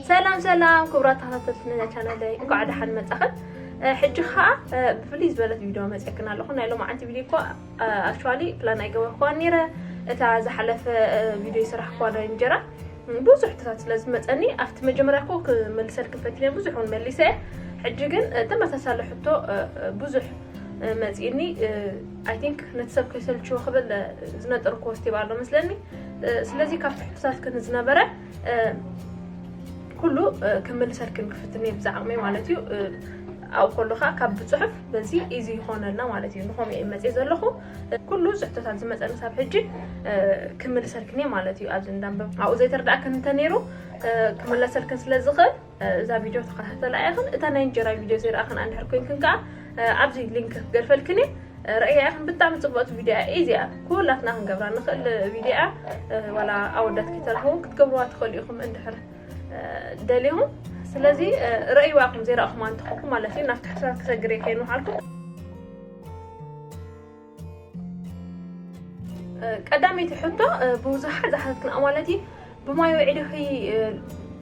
ሰላም ሰላም ክቡራት ተኸታተልቲ ነዛ ቻናለይ፣ እንኳዕ ደሓን መጻኽን። እ፣ ሕጂ ኸኣ፣ እ፣ ብፍልይ ዝበለት ቪድዮ መጺአክን ኣለኹ። ናይ ሎማዓንቲ ቪድዮ እኮ፣ እ፣ ኣክቹዋሊ ፕላን ኣይገበርኩዋን ነይረ። እታ ዝሓለፈ፣ እ፣ ቪድዮ ይስራሕኩዋ ናይ እንጀራ፣ እ፣ ብዙሕ ሕቶታት ስለ ዝመጸኒ፣ ኣብቲ መጀመርያ እኮ ክመልሰልክን ፈቲነ፣ ብዙሕ እውን መሊሰ እየ። ሕጂ ግን፣ እ፣ ተመሳሳሊ ሕቶ፣ እ፣ እ፣ ብዙሕ፣ እ፣ መጺእኒ። እ፣ I think ነቲ ሰብ ከይሰልችዎ ክብል፣ እ፣ ዝነጠርኩዎ ስቴፕ ኣሎ መስለኒ። እ፣ ስለዚ ካብቲ ሕቶታትክን ዝነበረ፣ እ፣ ኩሉ፣ እ፣ ክምልሰልክን ክፍትን እየ ብዝዓቕመይ ማለት እዩ። እ፣ ኣብኡ ከሎ ኸኣ ካብ ብጽሑፍ በዚ ኢዚ ይኾነልና ማለት እዩ። ንኸምኡ እየ መጽየ ዘለኹ። እ፣ ኩሉ ሕቶታት ዝመጸኒ ክሳብ ሕጂ፣ እ፣ ክምልሰልክን እየ ማለት እዩ። ኣብዚ እንዳንበብ ኣብኡ ዘይተረዳእክን እንተ ነይሩ፣ እ፣ ክምለሰልክን ስለ ዝኽእል፣ እ፣ እዛ ቪድዮ ተኸታተላ ኢኽን። እታ ናይ እንጀራ ቪድዮ ዘይረኣኽን እንድሕር ኮይንክን ከኣ፣ እ፣ ኣብዚ ሊንክ ክገድፈልክን እየ። እ፣ ረእያ ኢኽን። ብጣዕሚ ጽብቕቲ ቪድዮ እያ። ኢዚ እያ። ኩላትና ክንገብራ ንኽእል ቪድዮ እያ። እ፣ ዋላ ኣወዳት ከይተረኽቡ ክትገብርዋ ትኽእሉ ኢኹም እንድሕር፣ እ፣ ደሊኹም። ስለዚ፣ እ፣ ረእይዋ ኢኹም ዘይረኣኹማ እንተኾንኩም ማለት እዩ። ናብቲ ሕቶታት ክሰግር እየ ከይንውሓልኩም። እ፣ ቀዳመይቲ ሕቶ፣ እ፣ ብብዙሓት ዝሓተትክንኣ ማለት እዩ። ብማይ ውዒ ዲኺ፣ እ፣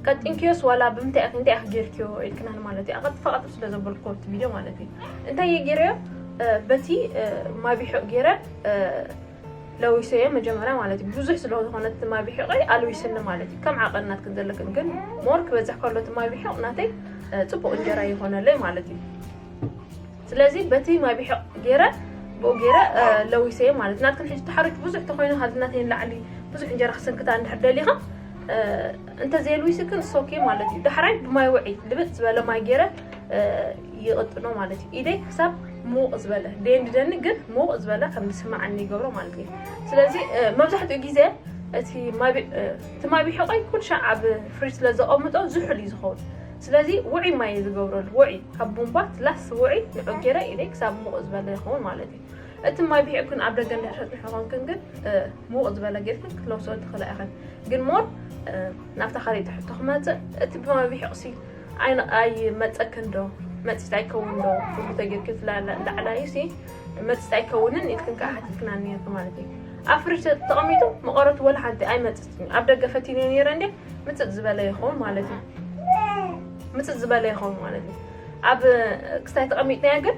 ቀጢንክዮስ ዋላ ብምንታይ ኢኺ፣ እንታይ ኢኺ ጌርክዮ ኢልክናኒ ማለት እዩ። ኣቐልጥፈ ኣቐልጥፍ ስለ ዘበልኩ ኣብቲ ቪድዮ ማለት እዩ። እንታይ እየ ጌረዮ? እ፣ በቲ፣ እ፣ ማይ ቢሑቕ ጌረ፣ እ፣ ለዊሰዮ መጀመርያ ማለት እዩ። ብዙሕ ስለ ዝኾነ እቲ ማይ ቢሑቐይ ኣልዊስኒ ማለት እዩ። ከም ዓቐን ናትክን ዘለክን ግን ሞር ክበዝሕ ከሎ እቲ ማይ ቢሑቕ ናተይ፣ እ፣ ጽቡቕ እንጀራ ይኾነለይ ማለት እዩ። ስለዚ በቲ ማይ ቢሑቕ ጌረ፣ ብኡ ጌረ፣ እ፣ ለዊሰዮ ማለት እዩ። ናትክን ሕጂ ተሓሪጭ ብዙሕ ተኾይኑ ካብዚ ናተይ ንላዕሊ ብዙሕ እንጀራ ክስንክታ እንድሕር ደሊኻ፣ እ፣ እንተ ዘየልዊስክን it's okay ማለት እዩ። ዳሕራይ ብማይ ውዒ ልብጥ ዝበለ ማይ ጌረ፣ እ፣ ይቕጥኖ ማለት እዩ። ኢደይ ክሳብ ምውቕ ዝበለ፣ ደየንድደኒ ግን ምውቕ ዝበለ ከም ዝስምዓኒ ይገብሮ ማለት እዩ። ስለዚ፣ እ፣ መብዛሕትኡ ግዜ እቲ ማይ ቢ-፣ እ፣ እቲ ማይ ቢሑቐይ ኩሉ ሻዕ ኣብ ፍሪጅ ስለ ዘቐምጦ ዝሑል እዩ ዝኸውን። ስለዚ ውዑይ ማይ እየ ዝገብረሉ። ውዑይ፣ ካብ ቡምባ ትላስ ውዑይ ንዑ ጌረ ኢደይ ክሳብ ምውቕ ዝበለ ይኸውን ማለት እዩ። እቲ ማይ ቢሑቕክን ኣብ ደገ እንድሕር ተጽንሑ ኮንክን ግን፣ እ፣ ምውቕ ዝበለ ጌርክን ክትለውስኦ ትኽእላ ኢኽን። ግን ሞር፣ እ፣ ናብታ ካልኣይቲ ሕቶ ክመጽእ፣ እቲ ብማይ ቢሑቕሲ ኣይ-፣ ኣይመጸክን ዶ? መጺጽ ኣይከውን ዶ? ኩሉ ተጌርኪ ብላዕላ-፣ ላዕላዩሲ መጺጽ ኣይከውንን ኢልክን ከኣ ሓቲትክና ነይርኪ ማለት እዩ። ኣብ ፍሪጅ ተቐሚጡ መቐረቱ ወላ ሓንቲ ኣይመጽጽን እዩ። ኣብ ደገ ፈቲነ ነይረ እንዴ፣ ምጽጽ ዝበለ ይኸውን ማለት እዩ። ምጽጽ ዝበለ ይኸውን ማለት እዩ። ኣብ ክስታይ ተቐሚጥናዮ ግን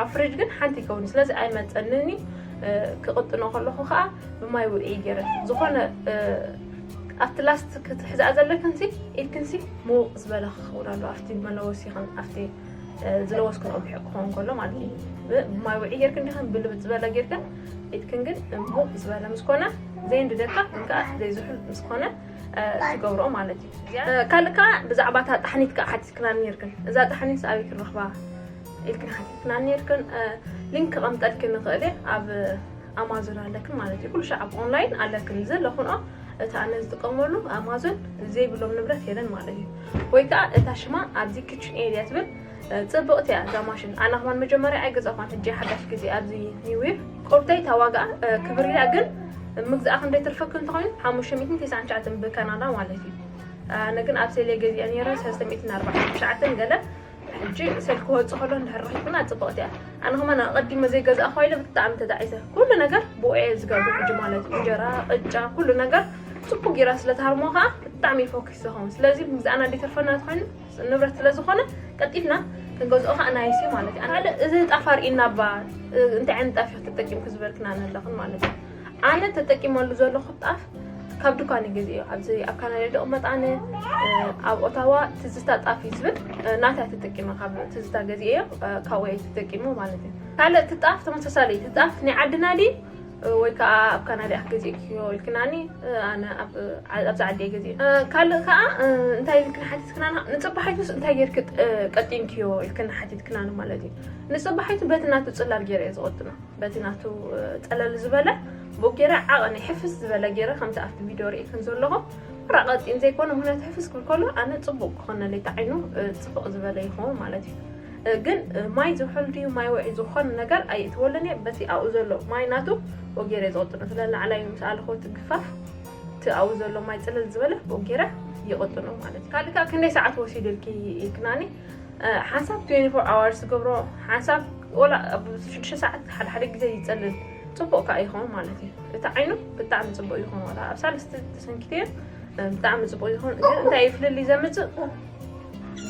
ኣብ ፍሪጅ ግን ሓንቲ ይከውን። ስለዚ ኣይመጸንን እዩ። እ፣ ክቕጥኖ ከለኹ ከኣ ብማይ ውዒ ገይረ። ዝኾነ፣ እ፣ ኣብቲ ላስት ክትሕዝኣ ዘለክንሲ፣ ኢድክንሲ ምውቕ ዝበለ ክኸውን ኣለዎ። ኣብቲ መለወሲኽን፣ ኣብቲ፣ እ፣ ዝለወስክንኦ ቢሑቕ ክኸውን ከሎ ማለት እዩ። ብ-፣ ብማይ ውዒ ጌርክን ዲኽን ብልብጥ ዝበለ ጌርክን፣ ኢድክን ግን ምውቕ ዝበለ ምስ ኮነ፣ ዘየንድደካ ግን ከኣ ዘይዝሑል ምስ ኮነ፣ እ፣ ትገብርኦ ማለት እዩ። እ፣ ካልእ ከኣ ብዛዕባ እታ ጣሕኒት ከኣ ሓቲትክና ነይርክን። እዛ ጣሕኒት ኣበይ ክንረኽባ ኢልክን ሓቲትክና ነይርክን። እ፣ ሊንክ ከቐምጠልክን ንኽእል እየ። ኣብ ኣማዞን ኣለክን ማለት እዩ። ኩሉ ሻዕ ኣብ ኦንላይን ኣለክን። ዘለኹንኦ፣ እቲ ኣነ ዝጥቀመሉ ኣማዞን ዘይብሎም ንብረት የለን ማለት እዩ። ወይ ከኣ እታ ሽማ ኣብዚ ኪችን ኤሪያ ትብል፣ እ፣ ጽብቕቲ እያ እዛ ማሽን። ኣነ ከማን መጀመርያ ኣይገዛእኳን፣ ሕጂ ሓዳሽ ግዜ ኣብዚ ኒው ይር። ቁርተይ እታ ዋጋ፣ እ፣ ክብር ኢላ ግን ምግዛኣ ክንደይ ትርፈኪ እንተኾይኑ፣ ሓሙሽተ ሚእትን ተስዓን ትሽዓተን ብካናዳ ማለት እዩ። ኣነ ግን ኣብ ሴል እየ ገዚአ ነይረ፣ ሰለስተ ሚእትን ኣርባዓን ትሽዓተን ገለ። ሕጂ ሴል ክወጽእ ከሎ እንድሕር ረኺብና ጽብቕቲ እያ። ኣነ ከማን ኣቐዲመ ዘይገዛእኳ ኢለ ብጣዕሚ ተጣዒሰ። ኩሉ ነገር ብኡ እየ ዝገብር ሕጂ ማለት እዩ። እንጀራ፣ ቅጫ፣ ኩሉ ነገር ጽቡቕ ጌራ ስለ ትሃርሞ ከኣ ብጣዕሚ እዩ ፎኪስ ዝኸውን። ስለዚ ምግዛእና እንዲተርፈና እንተኾይኑ ንብረት ስለ ዝኾነ ቀልጢፍና ክንገዝኦ ከኣ ናይሲ ማለት እዩ። ካልእ እዚ ጣፍ ኣርእና እባ፣ እ፣ እንታይ ዓይነት ጣፍ ኢኺ ተጠቂምኪ ዝበልክና ኣለኽን ማለት እዩ። ኣነ ተጠቂመሉ ዘለኹ ጣፍ ካብ ድኳን እዩ ገዚኦ። ኣብዚ ኣብ ካናዳ ዝቕመጥ ኣነ፣ እ፣ ኣብ ኦታዋ ትዝታ ጣፍ እዩ ዝብል፣ እ፣ ናታ ተጠቂመ ካብ ትዝታ ገዚኦዮ፣ እ፣ ካብኡ እየ ተጠቂመ ማለት እዩ። ካልእ እቲ ጣፍ ተመሳሳሊ፣ እቲ ጣፍ ናይ ዓድና ድዩ ወይ ከኣ ኣብ ካናዳ ኢኺ ገዚእክዮ ኢልክናኒ፣ እ፣ ኣነ ኣብ፣ ዓ-፣ ኣብዚ ዓዲ እየ ገዚአ። እ፣ ካልእ ከኣ፣ እ፣ እንታይ ኢልክን ሓቲትክናና፣ ንጽባሒቱስ እንታይ ጌርኪ፣ እ፣ ቀጢንክዮ ኢልክን ሓቲትክናኒ ማለት እዩ። ንጽባሒቱ በቲ ናቱ ጽላል ገይረ እየ ዝቐጥኖ። በቲ ናቱ፣ እ፣ ጸለል ዝበለ፣ ብኡ ገይረ ዓቐን ሕፍስ ዝበለ ገይረ፣ ከምቲ ኣብቲ ቪድዮ ርኢክን ዘለኹም፣ ቁራቕ ቀጢን ዘይኮነ፣ ምኽንያቱ ሕፍስ ክብል ከሎ ኣነ ጽቡቕ ክኾነለይ፣ እቲ ዓይኑ፣ እ፣ ጽቡቕ ዝበለ ይኸውን ማለት እዩ። እ፣ ግን፣ እ፣ ማይ ዝውሕል ድዩ ማይ ውዒ ዝኾነ ነገር ኣይእትወሉን እየ። በቲ ኣብኡ ዘሎ ማይ ናቱ ብኡ ገይረ እየ ዝቕጥኖ። ስለ ላዕላይ ምስ ኣልኹ እቲ ግፋፍ፣ እቲ ኣብኡ ዘሎ ማይ ጽልል ዝበለ ብኡ ገይረ ይቕጥኖ ማለት እዩ። ካልእ ከኣ ክንደይ ሰዓት ወሲድልኪ ኢልክናኒ? እ፣ ሓንሳብ ትዌንቲ ፎር ኣዋርስ ዝገብሮ፣ ሓንሳብ ወላ ኣብ ሽዱሽተ ሰዓት ሓደ ሓደ ግዜ ይጸልል። ጽቡቕ ከኣ ይኸውን ማለት እዩ። እቲ ዓይኑ ብጣዕሚ ጽቡቕ ይኸውን። ዋላ ኣብ ሳልስቲ ተሰንኪተዮ ብጣዕሚ ፅቡቅ ይኹን፣ ግን እንታይ እዩ ፍልልይ ዘምፅእ?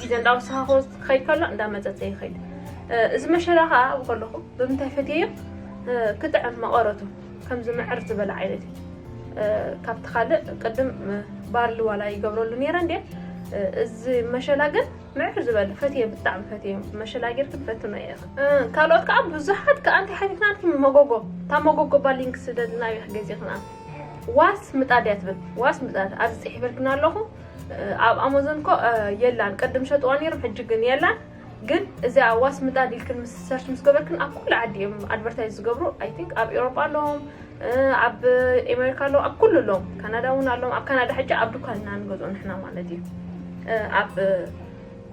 ግዜ እንዳወሰኻኹ ክኸይድ ከሎ እንዳመፀፀ ይኸይድ። እዚ መሸላ ከዓ ኣብኡ ከለኹ ብምንታይ ፈትየዮ? ክጥዕም መቐረቱ ከምዚ ምዕር ዝበለ ዓይነት እዩ። ካብቲ ካልእ ቅድም ባርሊ ዋላ ይገብረሉ ነይረ እንዴ? እዚ መሸላ ግን ምዕር ዝበለ ፈትየ፣ ብጣዕሚ ፈትየ። መሸላ ጌርክ ፈትኖ እየ። ካልኦት ከዓ ብዙሓት ከዓ እንታይ ሓቲትናልኪ? መጎጎ። እታ መጎጎ ባ ሊንክ ስደድልና እዩ ክገዜኽና። ዋስ ምጣድ እያ ትብል። ዋስ ምጣድ ኣብዚ ፅሒፈልክና ኣለኹ። ኣብ ኣማዞን እኮ የላን። ቅድም ሸጥዋ ነይሮም፣ ሕጂ ግን የላን። ግን እዚኣ ዋስ ምጣድ ኢልክን ምስ ሰርች ምስ ገበርክን ኣብ ኩሉ ዓዲ እዮም ኣድቨርታይዝ ዝገብሩ። I think ኣብ ኤውሮጳ ኣለዎም፣ ኣብ ኣሜሪካ ኣለዎም፣ ኣብ ኩሉ ኣለዎም። ካናዳ እውን ኣለዎም። ኣብ ካናዳ ሕጂ ኣብ ድኳን ኢና ንገዝኦ ንሕና ማለት እዩ። ኣብ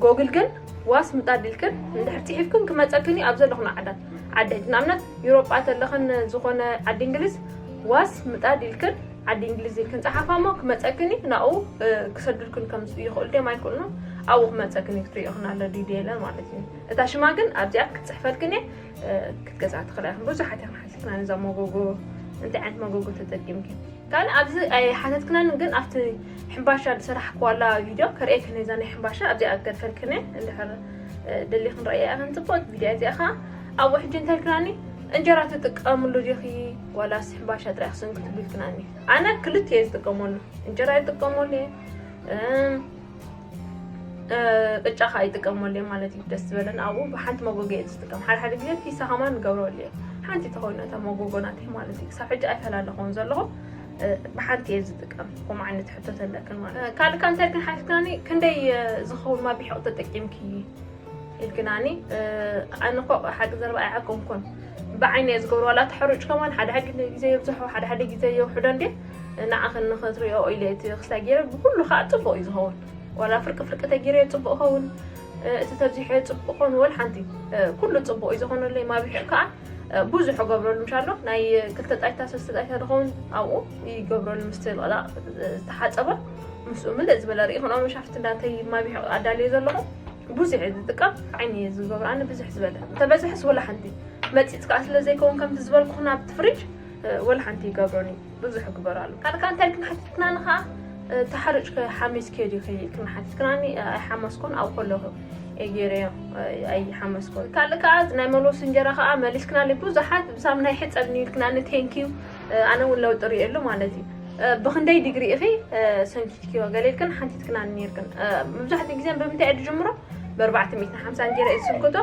ጎግል ግን ዋስ ምጣድ ኢልክን እንድሕር ፅሒፍክን ክመፀክን እዩ ኣብ ዘለኹን ዓዳት ዓደይ። ንኣብነት ዩሮጳ ተለኽን ዝኾነ ዓዲ እንግሊዝ ዋስ ምጣድ ኢልክን ዓዲ እንግሊዝ ኢልክን ፀሓፋ እሞ ክመፀክን እዩ። ናብኡ ክሰዱልክን ከም ይኽእሉ ድዮም ኣይክእሉን ኣብኡ ክመፀክን እዩ። ክትሪኦ ክናለ ድዩ የለን ማለት እዩ። እታ ሽማ ግን ኣብዚኣ ክትፅሕፈልክን እየ ክትገዝኣ ትኽእላ ኢኽን። ብዙሓት ኢኽን ሓቲትክና ነዛ መጎጎ፣ እንታይ ዓይነት መጎጎ ተጠቂምኪ? ካልእ ኣብዚ ኣይሓተትክናን፣ ግን ኣብቲ ሕምባሻ ዝሰራሕክዋላ ቪድዮ ከርእየክን እዛ ናይ ሕምባሻ ኣብዚኣ ገድፈልክን እየ። እንድሕር ደሊኽን ረእያ ኢኽን። ፅቡቅ ቪድዮ እዚኣ ኸዓ ኣብኡ ሕጂ እንታይ ኢልክናኒ? እንጀራ ትጥቀምሉ ዲኺ ዋላስ ሕምባሻ ጥራይ ክስንክትሉ ኢልክናኒ። ኣነ ክልተ እየ ዝጥቀመሉ፣ እንጀራ ይጥቀመሉ እየ፣ ቅጫ ከዓ ይጥቀመሉ እየ ማለት እዩ። ደስ ዝበለን ኣብኡ ብሓንቲ መጎጎ እየ ዝጥቀም። ሓደ ሓደ ግዜ ፒሳ ከማን ንገብረሉ እየ። ሓንቲ ተኮይኑ እታ መጎጎ ናተይ ማለት እዩ። ክሳብ ሕጂ ኣይፈላለኹን ዘለኹ፣ ብሓንቲ እየ ዝጥቀም። ከምኡ ዓይነት ሕቶ ተለክን ማለት እዩ። ካልእ ከ እንታይ ኢልክን ሓቲትክናኒ? ክንደይ ዝኸውን ማቢሕቕ ተጠቂምኪ ኢልክናኒ። ኣነ እኮ ሓቂ ዘረባ ኣይዓቀንኩን፣ ብዓይነ እየ ዝገብሮ። ዋላ ተሐሩጭ ከማን ሓደ ሓደ ግዜ የብዝሖ፣ ሓደ ሓደ ግዜ የውሕዶ እንዴ። ንዓኽን ንኽትሪኦ ኢለ እቲ ክስታይ ገይረ፣ ብኩሉ ከዓ ፅቡቅ እዩ ዝኸውን። ዋላ ፍርቂ ፍርቂ ተገይረ ፅቡቅ ይኸውን፣ እቲ ተብዚሑ ፅቡቅ ይኸውን፣ ወላ ሓንቲ ኩሉ ፅቡቅ እዩ ዝኾነለይ። ማቢሑ ከዓ ብዙሕ እገብረሉ ምሻሎ ናይ ክልተ ጣይታ ሰለስተ ጣይታ ዝኸውን ኣብኡ ይገብረሉ፣ ምስቲ ልቕላቕ ዝተሓፀበ ምስኡ ምልእ ዝበለ ርኢ ክንኦ መሻፍቲ እንዳተይ ማቢሑ ኣዳልየ ዘለኹ። ብዙሕ እየ ዝጥቀም፣ ዓይኒ እየ ዝገብሮ ኣነ ብዙሕ ዝበለ። እንተበዝሕስ ወላ ሓንቲ መፂፅ ከዓ ስለ ዘይከውን ከምቲ ዝበልኩኹ ናብቲ ፍሪጅ ወላ ሓንቲ ይገብሮን እዩ። ብዙሕ ግበራሉ። ካልካ እንታይ ኢልክን ሓቲትክናኒ ከዓ ተሓርጭ ሓሚስኪ ዲኺ ኢልክን ሓቲትክናኒ። ኣይሓመስኩን፣ ኣብ ከለኹ እየ ገይረዮ፣ ኣይሓመስኩን። ካልእ ከዓ ናይ መሎስ እንጀራ ከዓ መሊስክናለይ። ብዙሓት ብሳምናይ ሕፀብኒ ኢልክናኒ፣ ቴንኪዩ። ኣነ እውን ለውጢ ርእየሉ ማለት እዩ። ብክንደይ ዲግሪ ኢኺ ሰንኪትክዮ ገለ ኢልክን ሓቲትክናኒ ነይርክን። መብዛሕትኡ ግዜ ብምንታይ እየ ዝጅምሮ? ብኣርባዕተ ሚእትን ሓምሳን ገይረ እየ ዝስንክቶ።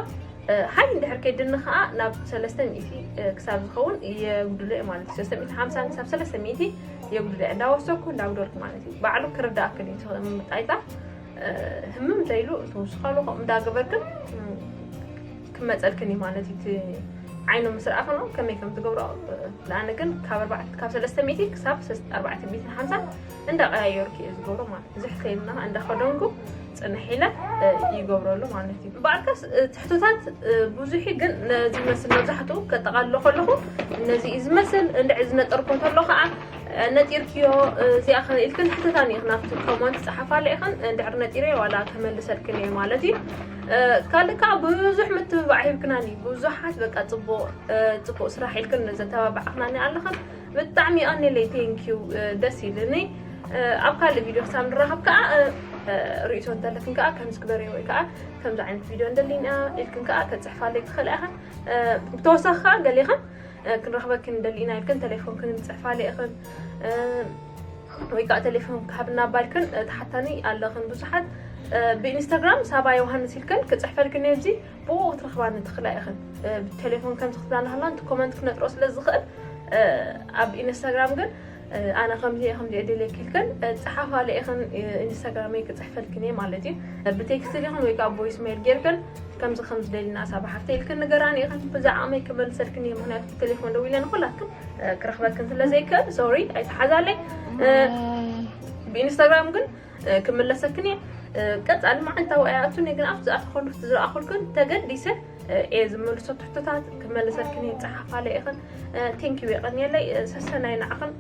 ሃይ እንድሕር ከይድኒ ከዓ ናብ ሰለስተ ሚእቲ ክሳብ ዝኸውን የጉድሎ እየ ማለት እዩ። ሰለስተ ሚእቲ ሓምሳ ክሳብ ሰለስተ ሚእቲ የጉድሎ እየ እንዳወሰኩ እንዳጉደልኩ ማለት እዩ። ባዕሉ ክርዳእክን እዩ እቲ ምጣይታ። ህምም ተይሉ ትውስኻሉ ከምኡ እንዳገበርክን ክመፀልክን እዩ ማለት እዩ። እቲ ዓይኑ ምስ ረኣኽኖ ከመይ ከም ትገብሮ። ንኣነ ግን ካብ ኣርባዕተ፣ ካብ ሰለስተ ሚእቲ ክሳብ ኣርባዕተ ሚእትን ሓምሳን እንዳቀያየርኩ እየ ዝገብሮ ማለት እዩ። ዝሕተይልና እንዳኸደንኩ ፅንሕ ኢለ ይገብረሉ ማለት እዩ። እምበኣርከስ ትሕቶታት ብዙሕ እዩ፣ ግን ነዚ ይመስል መብዛሕትኡ ከጠቓልሎ ከለኹ ነዚ እዩ ዝመስል። እንድዒ ዝነጠርኮ እንተሎ ከዓ ነጢርክዮ እዚኣ ኢልክን ትሕተታኒ ኢኽን ኣብቲ ኮመንት ጸሓፋለ ኢኽን። እንድሕር ነጢረ ዋላ ከመልሰልክን እየ ማለት እዩ። ካልእ ከዓ ብዙሕ ምትብባዕ ሂብክናኒ፣ ብዙሓት በቃ ጽቡቕ ጽቡቕ ስራሕ ኢልክን ዘተባባዕክናኒ ኣለኽን። ብጣዕሚ ኣኔለይ ቴንኪዩ፣ ደስ ኢልኒ። ኣብ ካልእ ቪድዮ ክሳብ ንራኸብ ከዓ ርእይቶ እንተለክን ከዓ ከምዚ ግበሪ ወይ ከዓ ከምዚ ዓይነት ቪድዮ እንደሊና ኢልክን ከዓ ከጽሕፋለይ ትኽእላ ኢኽን። ብተወሳኺ ከዓ ገሊኽን ክንረኽበክን እንደሊና ኢልክን ተሌፎንክን ምጽሕፋለ ኢኽን። ወይ ከዓ ተሌፎን ክሃብና ባልክን ትሓታኒ ኣለኽን ብዙሓት። ብኢንስታግራም ሳባ ዮሃንስ ኢልክን ክጽሕፈልክን እየ። ብኡ ክትረኽባኒ ትኽእላ ኢኽን። ብቴሌፎን ከምዚ ክትብላኒ ከላ፣ እቲ ኮመንት ክነጥሮ ስለ ዝኽእል፣ ኣብ ኢንስታግራም ግን ኣነ ከምዚ እየ፣ ከምዚ እየ ደልየኪ ኢልክን ጸሓፋለ ኢኽን። ኢንስታግራመይ ክጽሕፈልክን እየ ማለት እዩ። ብቴክስት ዲኽን ወይ ከዓ ቮይስ ሜል ጌርክን ከምዚ ከምዚ ደሊና ሳባ ሓፍተይ ኢልክን ንገራኒ ኢኽን። ብዛዕባመይ ክመልሰልክን እየ፣ ምኽንያቱ ብቴሌፎን ደዊለ ንኹላትክን ክረኽበክን ስለ ዘይክእል፣ ሶሪ ኣይተሓዛለይ። ብኢንስታግራም ግን ክምለሰክን እየ። ቀጻሊ መዓልታዊ ኣይኣቱን እየ፣ ግን ኣብቲ ዝኣተኸሉ ዝረኣኹልክን ተገዲሰ እየ ዝመልሶ ትሕቶታት ክመልሰልክን እየ። ጸሓፋለ ኢኽን። ቴንኪዩ የቐንየለይ። ሰሰናይ ንዓኽን።